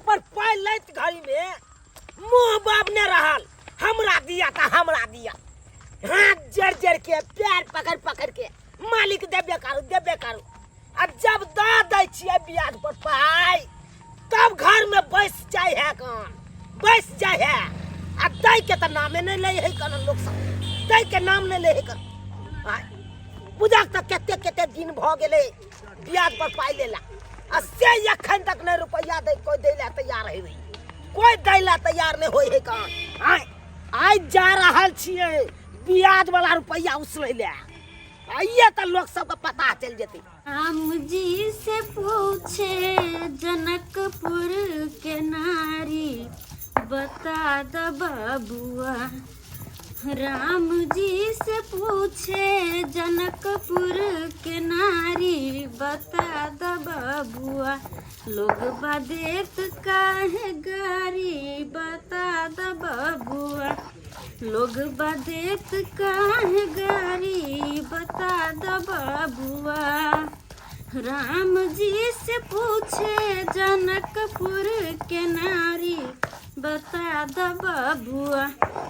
पर पाइ लैत घड़ी में मुंह बाबने रहल, हमरा दिया तऽ हमरा दिया, हाथ जड़ जड़ के पैर पकड़ पकड़ के मालिक देबे करू देबे करू। आ जब दऽ दै छियै ब्याज पर पाइ तब घर में बैस जाइ है, कन बैस जाइ है, आ दै के तऽ नामे नहि लै है कन, लोक सब दै के नाम नहि लै है कन। आय बुझक तऽ कते कते दिन भऽ गेलै ब्याज पर पाइ लेला, आ से एखन तक नहि रुपैआ दै, कोइ दै लए तैयार है नहीं, कोइ दै लए तैयार नहि होइ है कन। आय आइ जा रहल छियै ब्याज वाला रुपैआ उसलै लए, आइए तऽ लोक सबके पता चलि जेतै। राम जी से पूछे जनकपुर के नारी, बता द बबुआ। राम जी से पूछे जनकपुर के नारी, बता द बबुआ। लोग बदेत काहे गारी, बता द बबुआ। लोग बदेत काहे गारी, बता द बबुआ। राम जी से पूछे जनकपुर के नारी, बता द बबुआ।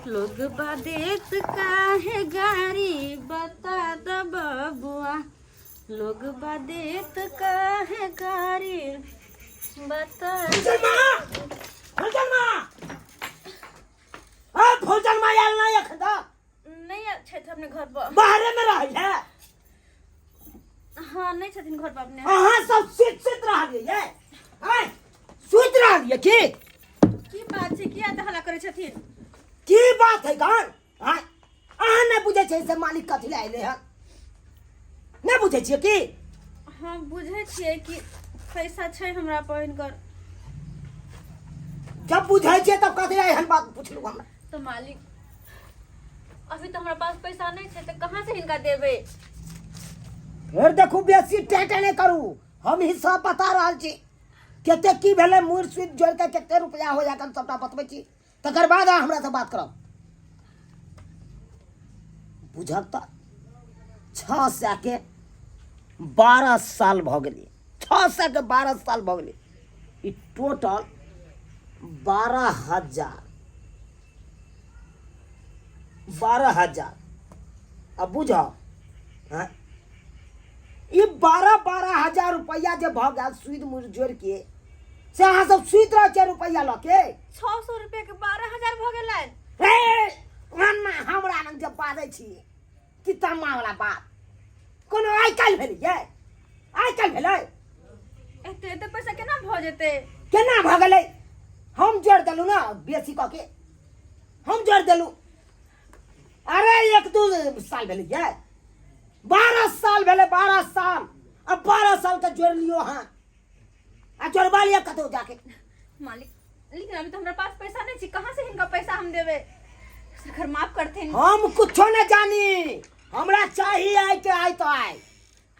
लोग बदेत काहे गारी, बता द बबुआ। लोग बदेत काहे गारी, बता। फुलचन माँ, आ फुलचन माँ आयल नहीं एखन तक? नहीं आयल छथि अपने घर पर, बाहरे में रहै है। हाँ, नहीं छथिन घर पर अपने। अहाँ सब सुति सुति रहलियै ये, आय सुति रहलियै की? की बात छै, किया तऽ हल्ला करै छथिन? की बात है गान? आय अहाँ नहि बुझै छै से मालिक कथी लए अयलै हन? नहि बुझै छियै की? हाँ, बुझै छियै कि पैसा छै हमरा पर हिनकर। जब बुझै छियै तब कथी लए एहन बात पुछलहुँ हमरा? तऽ मालिक, अभी तऽ हमरा पास पैसा नहि छै, तऽ कहाँ से हिनका देबै? फेर देखू, बेसी टेटे नहि करू, हम हिसाब बता रहल छी कते की भेलै, मूर सूद जोड़ि कऽ कते रुपया हो जायत, हम सबटा बतबै छी, तकर बाद अहाँ हमरासँ बात करब। बुझक तऽ 600 के 12 साल भऽ गेलै, 600 के 12 साल भऽ गेलै, ई टोटल 12,000, 12,000। अब बुझ, हाँ, ई 12 12,000 रुपया जे भऽ गेल सूद मूर जोड़ि के, से अहाँ सब सुति रहै छियै रुपया लऽ के? 600 रुपया के 12,000 भऽ गेलै। हे ओना हमरा लग जे बाजै छी कितामा वाला बात कोनो आइ काल्हि भेलै? आइ काल्हि भेलै? एते एते पैसा केना भऽ जेतै? केना भऽ गेलै? हम जोड़ि देलहुँ ने बेसी कऽ के, हम जोड़ि देलहुँ। अरे 1-2 साल भेलै ये, 12 साल भेलै, 12 साल। अब 12 साल के जोड़ि लियौ अहाँ, आ जोड़बा लिअ कतौ जाके। मालिक, लेकिन अभी तो हमरा पास पैसा नहीं छै, कहाँ से हिनका पैसा हम देबै? सरकार माफ करथिन। हम कुछो नहीं जानी, हमरा चाही आइ के आइ तो आइ।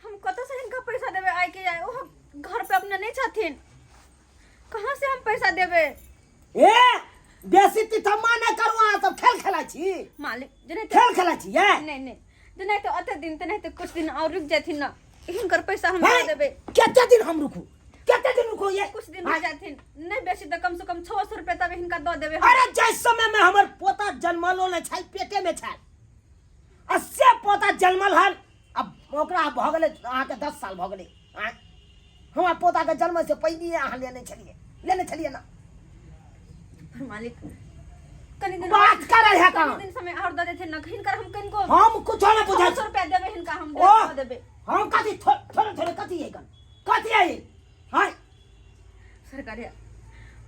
हम कतऽ से हिनका पैसा देबै आइ के आइ? ओ घर पे अपने नहीं छथिन, कहाँ से हम पैसा देबै? ए बेसी तितम्मा नहीं करू, अहाँ सब खेल खेलाइ छी। मालिक जे खेल खेलाइ छी ये? नहीं नहीं, जे नहीं तो अते दिन तो नहीं, तो कुछ दिन और रुक जाथिन ना, हिनकर पैसा हम दे देबै। कते दिन हम रुकू? कते दिन रुकू ये? कुछ दिन रुक जाथिन, नहीं बेसी तो कम से कम 600 रुपया तब हिनका दऽ देबै। अरे जाहि समय में हमर पोता जन्मलो नहीं छल, पेटे में छल, आ से पोता जन्मल हन, अब ओकरा भऽ गेलै अहाँके 10 साल भऽ गेलै। आँय, हमरा पोताके जन्म से पहिलिए अहाँ लेने छलियै, लेने छलियै ना? पर मालिक, कनी दिन बात करै है कनी कहाँ दिन समय और दऽ देथिन ना हिनकर, हम कनिको हम कुछो नहीं बुझै 600 रुपया देबै हिनका हम, ओ! दऽ देबै। हम कथी थोड़े थोड़े कथी है गन कथी है? हाय सरकारी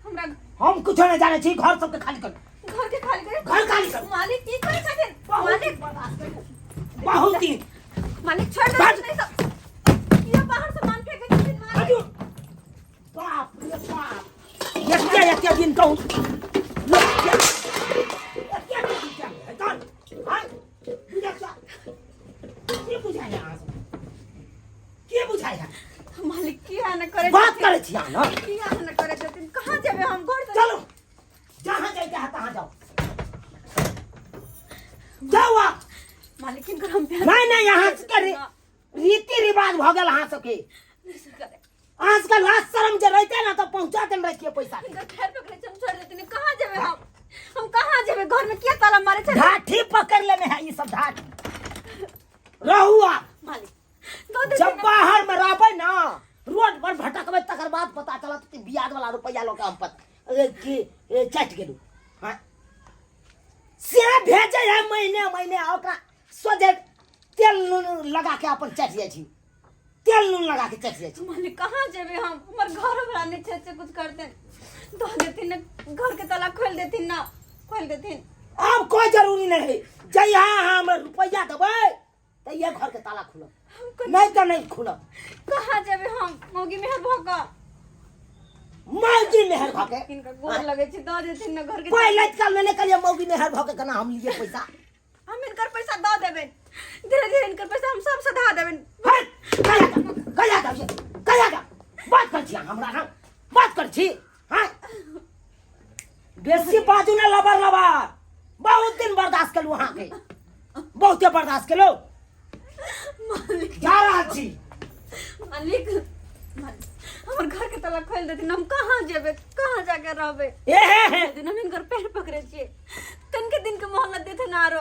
हमरा हम कुछो नहीं जाने छी, घर सबके खाली कर, घर के खाली कर, घर खाली कर। मालिक की करै छथिन? बहुत मालिक बहुत दिन मालिक छोड़ दे नहीं सब ये बाहर सामान फेंके छथिन मालिक। हटू। बाप रे बाप, एते एते दिन कहू एते एते दिन क्या है? चल, हाय, बुझा क्या? की बुझाइ अहाँ सब? की बुझाइ है? मालिक की है न करे बात करै छी अहाँ न? की है न करे छथिन? कहाँ जेबै हम घर से? चलू, जहाँ जाइके है तहाँ जाओ, जाओ आप। मालिक किनकर हम प्यार नहीं नहीं, यहाँ से करे रीति रिवाज भऽ गेल अहाँ सबके। आजकल लाज शर्म जे रहते ना तो पहुंचा देन रहितिए पैसा हिनकर पैर पकड़े छी हम छोड़ देतिन कहाँ जेबै हम हम कहाँ जेबै घर में किया ताला मारे छै ढाठी पकड़ लेने है ये सब ढाठी रहू आप मालिक दो देथिन जब बाहर में रहबै ना रोड पर भटकबै तकर बाद पता चलत कि ब्याज वाला रुपया लऽ के हम पत ए, कि ए, चाटि गेलू हाँ से भेजै है महीने महीने आ ओकरा सोझे तेल नून लगा के अपन चाटि जाइ छी तेल नून लगा के चाटि जाइ छी मालिक कहाँ जेबै हम हमर घर वाला नहि छै से कुछ करते दो देथिन ना घर के ताला खोल देथिन ना खोल देथिन आब कोई जरूरी नहीं है जहिया अहाँ हमरा रुपया देबै तऽ ये घर के ताला खुलत हम कोन- नहीं तऽ नहीं खुलत कहाँ जेबै हम मौगी मेहर भऽ कऽ मौगी मेहर भऽ के हिनका गोर लगै छै दऽ देथिन ना घर के पहिले काल में नहीं कहलिए मौगी मेहर भऽ के केना हम लिए पैसा हम हिनकर पैसा दऽ देबै धीरे धीरे हिनकर पैसा हम सब सधा देबै हट कहिया का कहिया का ये कहिया का बात कर छी अहाँ हमरा हम बात कर छी हाँ बेसी बाजू ना लबर लबर बहुत दिन बर्दाश्त केलू अहाँके बहुते बर्दाश्त केलू मालिक जा रहल छी मालिक मालिक, हमर घर के ताला खोल देथिन हम कहाँ जेबै कहाँ जाके रहबै ए हे हे दिन हम हिनकर पैर पकड़े छियै कनके दिन के मोहलत देथिन आरो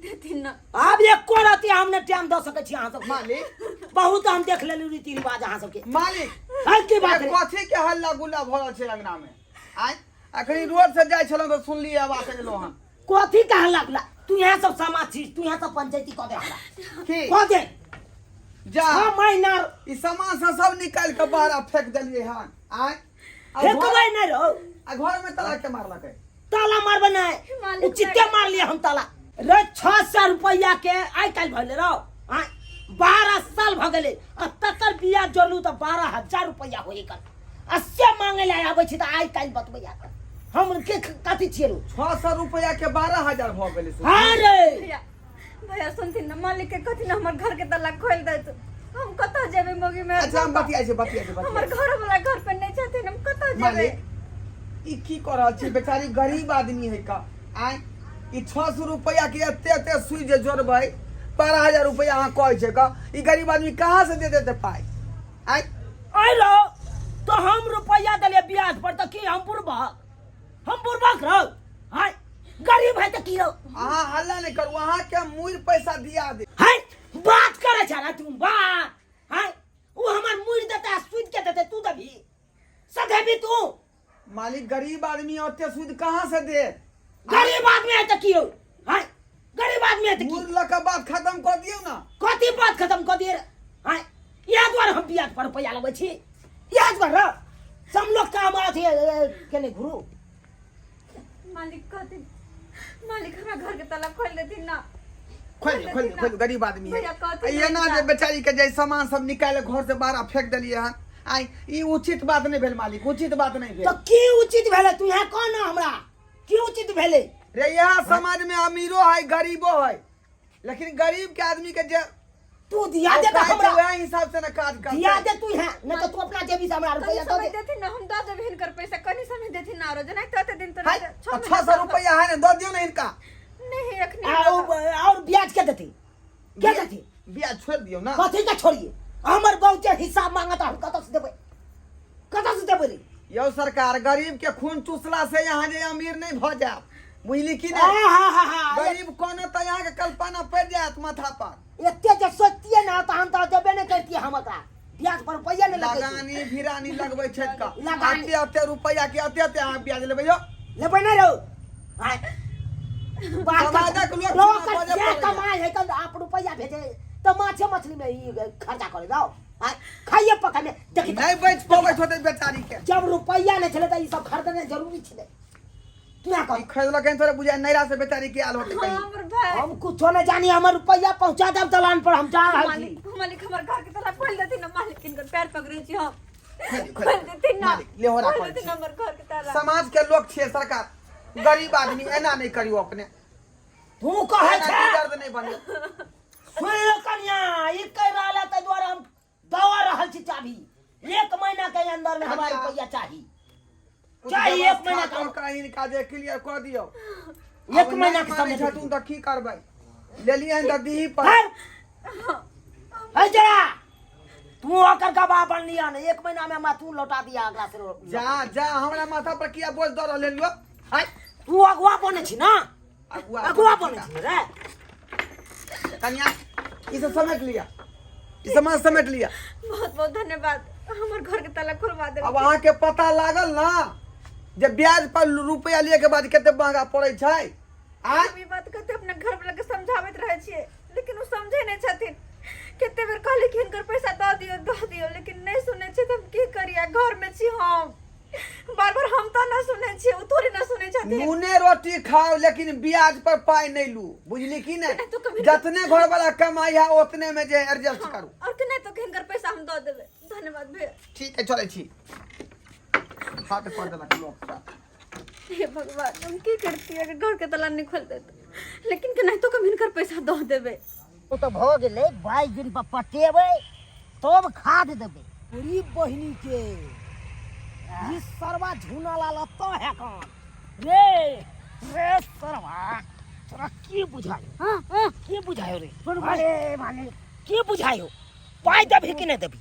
देथिन ना आब एको रति हम ने टाइम दऽ सकै छी अहाँ सब मालिक बहुत हम देख लेलू रीति रिवाज अहाँ सबके मालिक हर की बात रे कथी के हल्ला गुल्ला भऽ रहल छै अंगना में आय अखनी रोड से जाइ छलहुँ तऽ सुनलियै आवाज एलहुँ हन कथी के हल्ला गुल्ला तू यहाँ सब समाज छी तू यहाँ सब पंचायती कऽ दे हमरा की कऽ दे जा छह महीना ई सामान सब सब निकालि के बाहर आ फेंक देलियै हन आय आ घर फेंकबै नहि रहो आ घर में ताला के मारलकै ताला मारबै नहि मालिक उचिते मार लिया हम ताला रे 600 रुपया के आइ काल्हि भले रहो आय 12 साल भऽ गेलै आ तकर बिया जोड़लू तऽ 12,000 रुपया होई कर आ से मांगे ले आबै छी तऽ आइ काल्हि बतबैया हम के कथी छियै रो 600 रुपया के 12,000 भऽ गेलै से। हाँ रे भैया भैया सुनथिन ना मालिक के कहथिन हमर घर के ताला खोल देत हम कतऽ जेबै मौगी में अच्छा हम बतियाइ छी बतियाइ छी हमर बतियाइ छी। घर वाला घर पर नहीं छथिन हम कतऽ जेबै मालिक ई की कऽ रहल छी बेचारी गरीब आदमी है का आय ई 600 रुपया के एते एते सुई जे जोड़बै 12,000 रुपया अहाँ कहै छै का ई गरीब आदमी कहाँ से दे देते पाइ आय आइ रहो तो हम रुपया देलियै ब्याज पर तऽ की हम बुड़बक हम बुड़बक रहो आय गरीब है तऽ की रहो अहाँ हल्ला नहि करू अहाँके मुड़ि पैसा दिया दे है बात करे छा ना तू बात है वो हमर मुड़ देता सूद के देते तू दबी सधेबी तू मालिक गरीब आदमी ओते सूद कहाँ से दे गरीब आदमी है तऽ की हो है गरीब आदमी है तऽ की मुड़ लऽ कऽ बात खत्म कऽ दियौ ने कथी बात खत्म कऽ दिए है इएह दुआरे हम ब्याज पर रुपया लबै छी इएह दुआरे सब लोग काम अथी केने घुरू मालिक कहथिन मालिक हमरा घर के ताला खोल देथिन ना खोल दियौ, खोल दियौ, खोल दियौ, गरीब आदमी है भैया कहथिन आ एना जे बेचारी के जे सामान सब निकालि घर से बाहर फेंक देलियै हन आइ ई उचित बात नहि भेल मालिक उचित बात नहि भेल तऽ की उचित भेलै तू यहाँ कह ना हमरा की उचित भेलै रे यहाँ समाज में अमीरो है गरीबो है लेकिन गरीब के आदमी के जे तू दिया दे तऽ औकात छै, हमरा वएह हिसाब से ना काज करतै दिया दे तू यहाँ नहीं तो तू अपना जेबी से हमरा कनी रुपया दऽ समय दे देथिन ना हम दऽ देबै हिनकर पैसा कनी समय देथिन ना आरो जेना तऽ दिन तऽ है, छह तऽ 600 रुपया है ने दऽ दियौ ने हिनका नहीं अखनी आ और ब्याज के देती के देती ब्याज छोड़ि दियौ ना कथी के छोड़िए हमर बहुते हिसाब मांगत हम कतऽ से देबै कतऽ से देबै रे यौ सरकार गरीब के खून चूसला से यहाँ जे अमीर नहीं भऽ जायब बुझली कि नहीं हा हा हा हा गरीब कोनो तऽ यहाँ के कल्पना पड़ि जायत माथा पर एते जे सोचतियै ना तऽ हम तऽ देबे नहि करतियै हम ओकरा ब्याज पर रुपैआ नहि लगैतियै लगानी भिरानी लगबै छथि का लगानी। अते अते रुपैया के अते अते अहाँ ब्याज लेबै यौ लेबै नहि रौ आँय। बात कर- समाजक लोक लोक सुना बजै जे पड़ैया। कमाइ है तऽ आप रुपैआ भेजे तऽ माछे मछली में ई खर्चा करे जाओ आँय, खाइए पकाने देखी नहीं बचि पबै होतै बेचारी के जब रुपैआ नहि छलै तऽ ई सब खरीदने जरूरी छलै तू यहाँ ई कह खरीदलक हन थोड़े बुझाय नैरा से बेचारी के आयल होतै कहीं हमर भाई हम कुछो नहीं जानी हमर रुपैआ पहुंचा देब दलान पर हम जा रहल छी मालिक मालिक हमर घर के ताला खोल देथिन ना मालिक हिनकर पैर पकड़े छी हम खोल दियौ, खोल देथिन ना मालिक लेहोरा खोल करै देथिन छी। हमर घर के ताला समाज के लोग छियै सरकार गरीब आदमी एना नहीं करियो अपने तू कहै एना छै दर्द नहीं बनियो सुन लो कनिया ई कहि रहल है ताहि दुआरे हम दवा रहल छी चाभी एक महीना के अंदर में हमारा अच्छा। रुपैआ चाही कुछ चाही एक महीना व्यवस्था का कऽ कऽ हिनका जे क्लियर कऽ दियौ एक आब महीना नहि के मानै समय छथुन तऽ की करबै लेलियै हन तऽ दीही पर हर है जरा तू ओकर गवाह बनलिया ने, एक महीना में हमरा तू लौटा दिया अगला से। जा जा, हमरा माथा पर किया बोझ दऽ रहल लियो आय? तू अगुआ बने छी ना? अगुआ। अगुआ बने छी रे। कन्या, ई सब समेट लिया, ई सब समेट लिया। बहुत बहुत धन्यवाद, हमर घर के ताला खोलवा दे। अब अहाँके पता लागल ना जे ब्याज पर रुपया लिए के बाद कते महंगा पड़ै छै आय? हम ई बात कते अपना घर वाला के समझाबैत रहै छियै, लेकिन ओ समझै नहि छथिन। कते बेर कहली कि हिनकर पैसा दऽ दियौ, दऽ दियौ, लेकिन नहि सुनै छै, तऽ हम की करियै? घर में छी हम, बार बार हम तऽ नहि सुनै छियै, ओ थोड़े नहि सुनै छथिन। नूने रोटी खाओ, लेकिन ब्याज पर पाई नहीं लू, बुझली की नहीं नहीं? तो कभी जतने घर वाला कमाई है उतने में जे एडजस्ट करू। और कि नहि तो हिनकर पैसा हम दऽ देबै। धन्यवाद भैया। ठीक है, चलै छी। हाथ पर देलक लोक सब। हे भगवान, हम की करती अगर घर के ताला नहीं खोल देते? लेकिन केनाहितो कऽ हम हिनकर पैसा दऽ देबै। ओ तऽ भऽ गेलै, 22 दिन पर पटेबै तब खाद देबै। गरीब बहिनी के ई सरवा झूना लाल अतऽ है कौन रे? रे सरवा, तोरा की बुझायो? हाँ हाँ। की बुझायो रे? अरे मालिक। की बुझायो? पाइ देबही कि नहि देबही?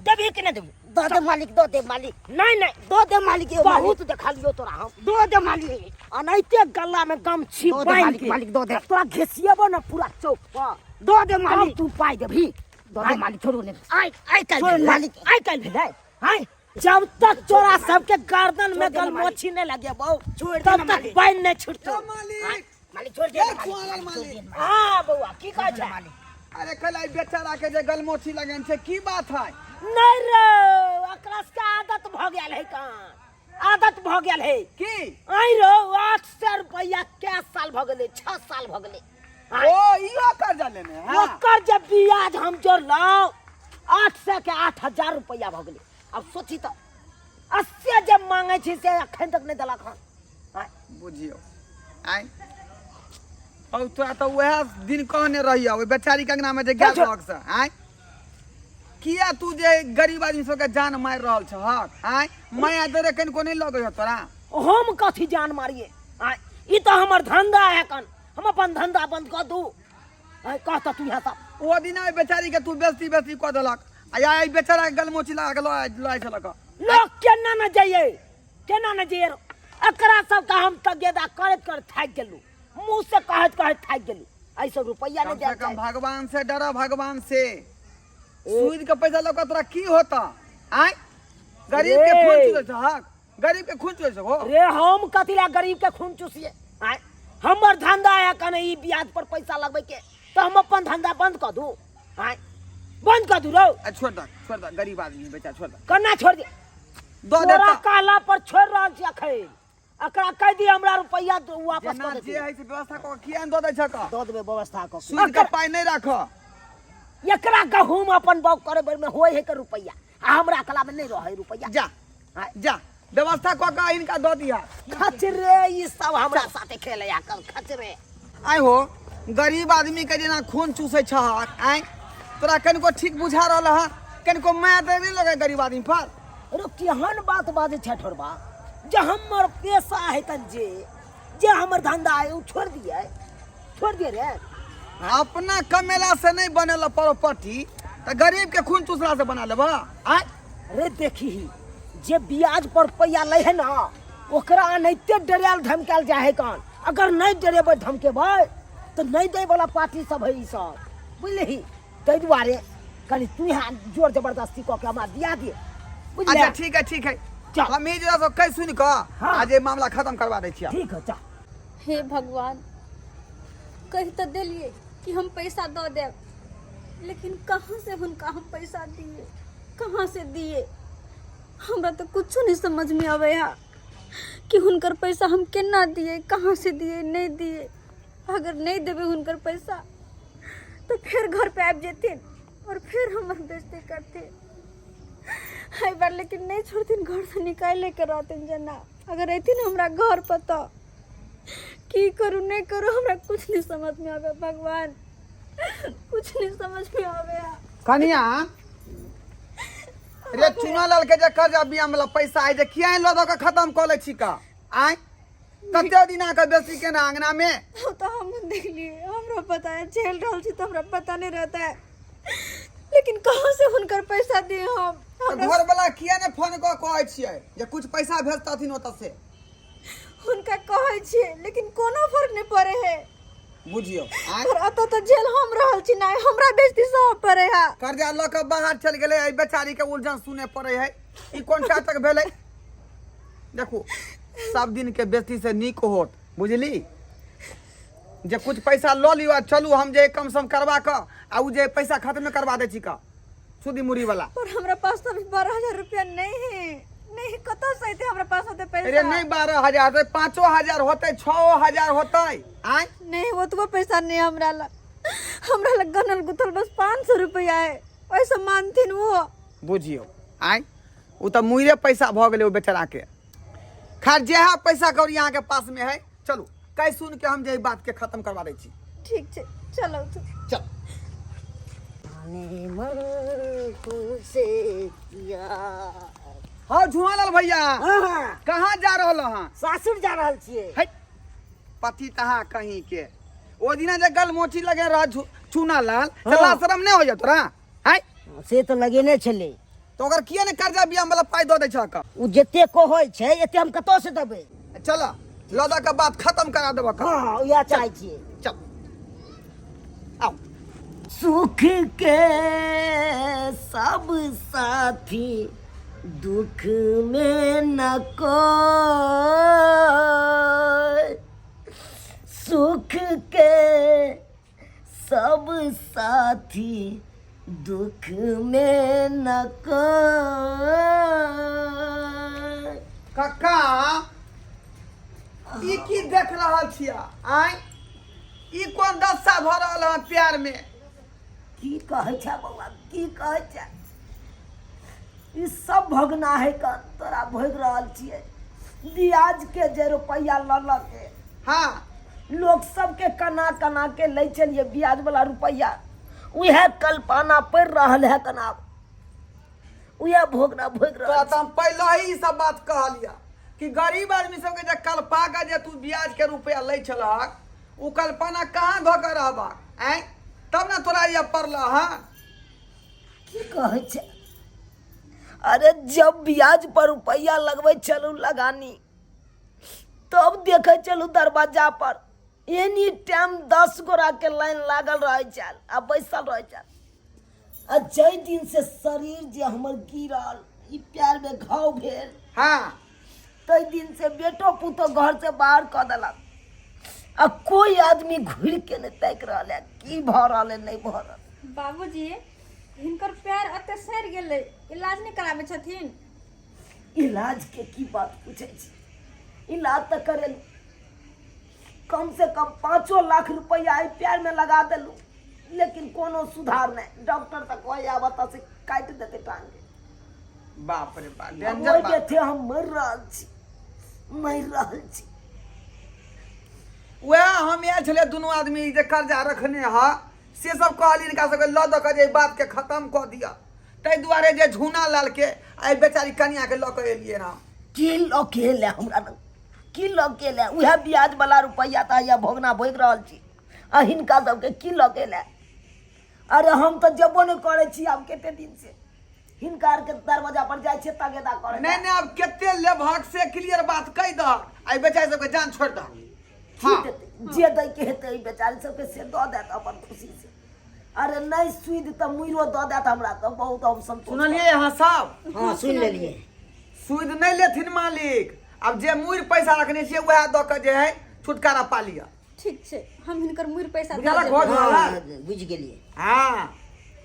देबही कि नहि देबही? दऽ दे मालिक, दऽ दे मालिक। नहीं नहीं। दऽ दे मालिक, यौ मालिक। बहुत देखलियो तोरा हम। दऽ दे मालिक। अनाइते गल्ला में गमछी दऽ दे बान्हि मालिक, के मालिक, दऽ दे। तोरा घिसिएबो न पूरा चौक पर। दऽ दे तब मालिक। तू पाइ देबही? दऽ दे मालिक, छोड़ू ने। आइ आइ काल्हि छोड़ भेलै? मालिक। आइ काल्हि भेलै? आइ जब तक तोरा सबके गर्दन में छोड़ दे ना मालिक। गलमोछी नहीं लगेबौ छोड़ दे तब ना तक मालिक। पानि नहीं छूटतौ। ए मालिक। मालिक, छोड़ दे ए ना मालिक, छुआला मालिक, छोड़ मालिक। दे ना। हाँ बौआ, की कहै छै? मालिक। अरे कल आई बेचारा के जे गलमोछी लगन छै, की बात है? नहीं रे, ओकरा सबके आदत भऽ गेल है कान, आदत भऽ गेल है। की? आई रो, 800 रुपया कै साल भऽ गेलै? 6 साल भऽ गेलै। ओ इहो कर्जा लेने है? ओकर जे ब्याज हम जोड़लहुँ, 800 के 8000 रुपया भऽ गेलै। आब सोची तऽ 80 जे मांगै छी से अखन तक नहि देलक हन। आँय। बुझियौ आइ औ तोरा तऽ उएह दिन कहने रहियौ ओहि बेचारी के अंगना में जे गेल छोड़। रहक से आँय, किया तू जे गरीब आदमी सबके जान मारि रहल छहक आँय? माया दरे कनिको नहि लगै हौ तोरा? हम कथी जान मारिए? आँय, ई तऽ हमर धंधा है कन, हम अपन धंधा बंद कऽ दू? आँय, कह तऽ तू यहाँ सब। ओ दिन ओहि बेचारी के तू बेजती बेजती कऽ देलक आ या एहि बेचारा के गलमोची लगा के लऽ लऽ छलक। लोग केना न जाइए, केना न जाइए? एकरा सबके हम तगेदा करैत करैत थाकि गेलहुँ, मुँह से कहैत कहैत थाकि गेलहुँ। एहि सब रुपैआ कम नहि से कम जाय। भगवान से डर, भगवान से। सूद के पैसा लऽ कऽ तोरा की होता आँय? गरीब के खून रे। चुसै छहक, गरीब के खून चुसै छहो। रे, हम कथी ला गरीब के खून चूसिए? आँय, हमर धंधा है कने ई ब्याज पर पैसा लगबै के, तऽ हम अपन धंधा बंद कऽ दू? आँय, बंद कऽ दू रौ? आ छोड़ दे, छोड़ दे, गरीब आदमी बेचारा, छोड़ दे। केना छोड़ दे? दऽ दे। तोरा तऽ कहला पर छोड़ रहल छी अखन। एकरा कहि दिअ हमरा रुपैआ वापस जेना कऽ जे देतै। है से व्यवस्था कऽ किया नहि दऽ दै छक? दऽ देबै व्यवस्था कऽ के। सूद के पाइ नहि राख। एकरा गहूम अपन बाउग करे बेर में होइ है के रुपैआ, आ हमरा कला में नहीं रहे रुपैआ। जा जा, व्यवस्था कऽ के हिनका दऽ दिहा। खचरे ई सब हमरा साथे खेले आ कर खचरे। आइ हो, गरीब आदमी के जेना खून चूसै छहक आँय, तोरा कनिको ठीक बुझा रहल हँ? कनिको माया दे नहि लगै गरीब आदमी पर? रो, केहन बात बाजै छै ठोरबा? जे हमर पेशा है तन, जे जे हमर धंधा है, ओ छोड़ दिए, छोड़ दिए रे? अपना कमेला से नहीं बनेला प्रॉपर्टी तऽ गरीब के खून चूसला से बना लेबह आँय? रे देखी, जे ब्याज पर रुपैआ लै है ना, ओकरा एनाहिते डरायल धमकायल जाइ है कान। अगर नहीं डरेबै धमकेबै तऽ नहीं दै वाला पार्टी सब है ई सब, बुझलिही? ताहि दुआरे कनि तू यहाँ जोर जबरदस्ती कऽ के हमरा दिया दिए, बुझलियै? अच्छा ठीक है, ठीक है। चल। हम ही जरा सब कहि सुनि कऽ हाँ। आज ये मामला खत्म करवा दै छियै। ठीक है, चल। हे भगवान, कहि तऽ देलियै कि हम पैसा दऽ देब, लेकिन कहाँ से हुनका हम पैसा दिए, कहाँ से दिए? हमरा तऽ कुछो नहि समझमे आबै है कि हुनकर पैसा हम केना दिए, कहाँ से दिए, नहि दिए। अगर नहि देबै हुनकर पैसा तऽ फेर घर पे आबि जेथिन और फेर हमर बेइज्जती करथिन एहि बार। लेकिन नहि छोड़थिन, घरसँ निकाले के रहथिन जेना अगर अयथिन हमरा घर पर। तऽ की करू, नहि करू, हमरा कुछ नहीं समझ में आवे भगवान, कुछ नहीं समझ में आवे। कनिया रे, चुना लाल के जे कर्जा बिया वाला पैसा आइ जे किया लऽ दऽ के खत्म कऽ लै छी का आँय? कते दिन आके बेसी के ना अंगना में। वो तो हम देखलिए, हमरा पता है, झेल रहल छी तो हमरा पता नहीं रहता है। लेकिन कहाँ से हुनकर पैसा दिए हम? तऽ हमरा घर वाला किया ने फोन कऽ कहै छियै जे कुछ पैसा भेजतथिन ओतऽ से? हुनका कहै छियै लेकिन कोनो फर्क नहि पड़े है। बुझियौ आँय। पर एतऽ तऽ जेल हम रहल छी नहि, हमरा बेइज्जती सब पड़े है। कर्जा लऽ कऽ बाहर चलि गेलै, एहि बेचारी के उलझन सुने पड़े है। ई कोन टा तक भेलै? देखू, सब दिन के बेटी से नीक होत बुझली जे कुछ पैसा लऽ लियौ आ चलू, हम जे कम सम करवा कऽ आ उ जे पैसा खत्म करवा दै छी कऽ सूदी मुरी वाला। पर हमरा पास तो अभी 12,000 रुपया नहीं है, नहीं, कतऽ से अयतै हमरा पास ओते पैसा? अरे नहीं 12,000 होतै, 5,000 होतै, 6,000 होतै। आँय? नहीं, ओतबो पैसा नहीं हमरा लग। हमरा लग गनल गुथल बस 500 रुपया है, ओहिसँ मानथिन वो। बुझियौ आँय, ओ तऽ मुइरे पैसा भऽ गेलै ओ बेचाराके। खैर, जे है पैसा कौड़ी अहाँके पासमे है, चलू कहि सुन के हम जे ई बात के खत्म करवा दै छी। ठीक छै, चलो। चल। जाने मन तुमसे किया। हाँ झुआलाल भैया। हाँ। कहाँ जा रहल हँ? सासुर जा रहल छियै। है पति तहाँ कहीं के ओ दिना जे गल मोची लगे रह चूना लाल से हाँ। शरम नहीं होइए तोरा है? से तऽ लगेने छलै। तो ओकर किया ने कर्जा बियाम वाला पाई दऽ दै छह? ओ जते कहै छै एते हम कतऽ से देबै? चल, लऽ दऽ के बात खत्म करा देबऽ। हाँ, उएह चाहै छियै। चल, आउ। सुख के सब साथी दुख में न कोई, सुख के सब साथी दुख में न कोई। कक्का, ई की देख रहल छियै? आँय, ई कोन दशा भऽ रहल हँ प्यार में? की कहै छै बौआ, की कहै छै? ई सब भगना है का तोरा भोग रहल छियै। ब्याज के जे रुपैआ लऽ लऽ के लोक सबके कना कना के लै छलियै ब्याज वाला रुपैआ, उएह कल्पना पड़ि रहल है कना, उएह भोगना भोग तोरा रहल। तऽ हम पहिले ही ई सब बात कहलियै कि गरीब आदमी सबके जे कल्पा के जे तू ब्याज के रुपया लै छलहक, ओ कल्पना कहाँ धऽ के रहबक? आँय, तब ने तोरा ये पड़ल हँ। की कहै छै? अरे जब ब्याज पर रुपैआ लगबै छलहुँ लगानी, तब देखै छलहुँ दरवाजा पर एनी टाइम 10 गोरा के लाइन लागल रहै छल आ बैसल रहै छल। आ जाहि दिन से शरीर जे हमर गिरल, ई पैर में घाव भेल, ताहि दिन से बेटो पुतो घर से बाहर कऽ देलक आ कोई आदमी घुरि के नहि ताकि रहल है की भऽ रहल है, नहि भऽ रहल। बाबूजी, हिनकर पैर एते सड़ि गेलै, इलाज नहि कराबै छथिन? इलाज के की बात पूछै छी? इलाज तऽ करेलू, कम से कम 5 लाख रुपया एहि पैर में लगा देलू, लेकिन कोनो सुधार नहि। डॉक्टर तऽ कहै आब एतऽ से काटि देतै टांग के। बाप रे बाप, आब डेंजर ओहि बात। बेथे हम मरि रहल छी, मरि रहल छी। वएह हम आयल छलियै दुनू आदमी जे कर्जा रखने ह, से सब कहली हिनका सबके लऽ दऽ कऽ जे एहि बातके खत्म कऽ दिअ, ताहि दुआरे जे झूना लाल के एहि बेचारी कनियाके लऽ कऽ एलियै हँ। की लऽ के एलै हमरा लग? की लऽ के एलै? उएह ब्याज वाला रुपैआ तऽ हैया भोगना भोगि रहल छी आ हिनका सबके की लऽ के एलै? अरे हम तऽ जेबो नहि करै छी आब कते दिन से, हिनका आरके दरवाजा पर जाइ छियै तगेदा करै। नहि नहि, आब कते लेबहक से क्लियर बात कहि दहक, एहि बेचारी सबके जान छोड़ि दहक। की देतै? जे दै के हेतै एहि बेचारी सबके से दऽ देत अपन खुशी से। अरे नहि सुइद तऽ मुइरो दऽ देत हमरा तऽ बहुत हम संतोष। सुनलियै अहाँ सब? हाँ, सुनि लेलियै। सूद नहि लेथिन मालिक, आब जे मुड़ि पैसा रखने छियै वएह दऽ कऽ जे है छुटकारा पा लिअ। ठीक छै, हम हिनकर मुड़ि पैसा दऽ बुझलक? देबै। भऽ गेल। हाँ, बुझि गेलियै।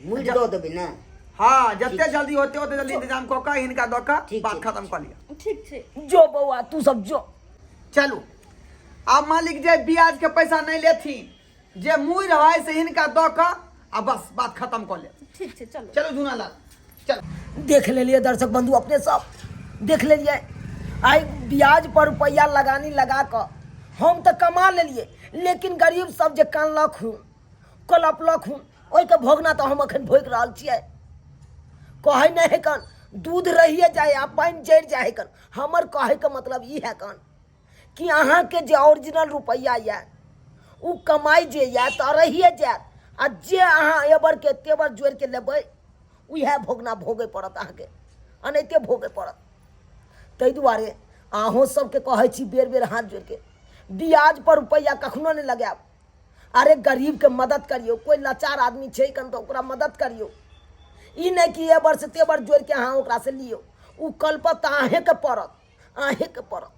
मुड़ि दऽ देबै ने? हाँ, जते जल्दी होते ओते जल्दी इंतजाम कऽ कऽ हिनका दऽ कऽ ठीक बात छै। खत्म कऽ लिअ। ठीक छै। जो बौआ, तू सब जो। चलू आब मालिक जे ब्याज के पैसा नहि लेथिन, जे मुड़ि है से हिनका दऽ कऽ आ बस बात खत्म कऽ लेब। ठीक छै, चलू। चलू झूना लाल, चल। देख लेलियै दर्शक बंधु, अपने सब देख लेलियै। आइ ब्याज पर रुपैआ लगानी लगा कऽ हम तऽ कमा लेलियै, लेकिन गरीब सब जे कानलक हूँ, कलपलक हूँ, ओहिके भोगना तऽ हम एखन भोगि रहल छियै। कहै नहि है कन दूध रहिए जाए आ पानि जरि जाए है कन। हमर कहैके मतलब ई है कन कि अहाँके जे ओरिजिनल रुपैआ यए, ओ कमाइ जे यए तऽ रहिए जायत, आ जे अहाँ एबरके तेबर जोड़िके लेबै उएह भोगना भोगय पड़त अहाँके, अनाहिते भोगय पड़त। ताहि दुआरे अहूँ सबके कहै छी बेर बेर हाथ जोड़िके, ब्याज पर रुपैआ कखनो नहि लगायब। अरे गरीबके मदद करियौ, कोइ लाचार आदमी छै कन तऽ ओकरा मदद करियौ। ई नहि कि एबर से तेबर जोड़िके अहाँ ओकरासँ लियौ, ओ कलपत तऽ अहेँके पड़त, अहेँके पड़त।